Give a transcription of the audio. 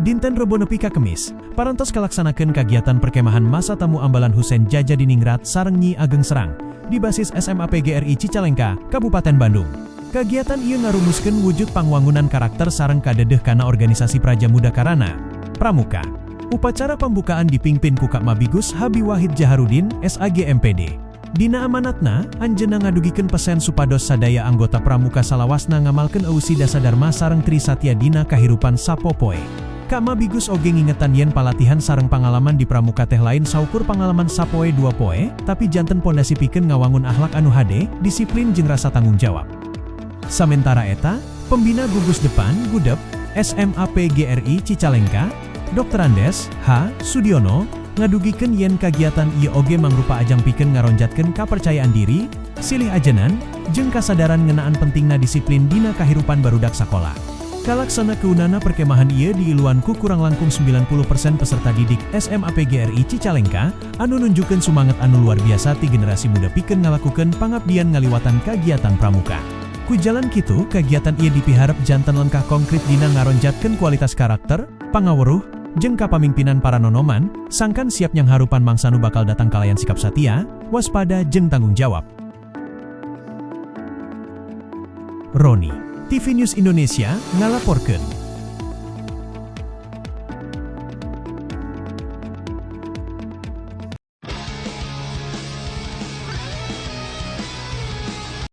Dinten Rebo nepi ka Kemis, parantos kalaksanakeun kagiatan perkemahan Masa Tamu Ambalan Husein Djajadiningrat sareng Nyi Ageng Serang di basis SMA PGRI Cicalengka, Kabupaten Bandung. Kagiatan ieu ngarumuskeun wujud pangwangunan karakter sareng kadedeh kana organisasi Praja Muda Karana, Pramuka. Upacara pembukaan dipimpin ku Kak Mabigus Habi Wahid Jaharudin, SAG MPD. Dina amanatna, anjeunna ngadugikeun pesen supados sadaya anggota Pramuka salawasna ngamalkeun eusi dasadarma sareng Tri Satya dina kahirupan sapopoe. Kak Mabigus oge ngingetan yen palatihan sareng pangalaman di Pramuka teh lain saukur pangalaman sapoe dua poe, tapi janten pondasi pikeun ngawangun akhlak anu hade, disiplin jeung rasa tanggung jawab. Samentara eta, Pembina Gugus Depan Gudep SMA PGRI Cicalengka, Drs. H. Sudiono, ngadugikeun yen kagiatan ieu oge mangrupa ajang pikeun ngaronjatkeun kapercayaan diri, silih ajenan, jeung kasadaran ngeunaan pentingna disiplin dina kahirupan barudak sakola. Kalaksana keunana perkemahan ieu diiluan ku kurang langkung 90% peserta didik SMA PGRI Cicalengka, anu nunjukkeun sumanget anu luar biasa ti generasi muda pikeun ngalakukeun pangabdian ngaliwatan kagiatan pramuka. Ku jalan kitu, kagiatan ieu dipiharep janten lengkah konkret dina ngaronjatkeun kualitas karakter, pangaweruh, jeung kapamimpinan para nonoman, sangkan siap nyangharupan mangsa nu bakal datang kalayan sikap satia, waspada jeung tanggung jawab. Roni, TV News Indonesia, ngalaporkeun.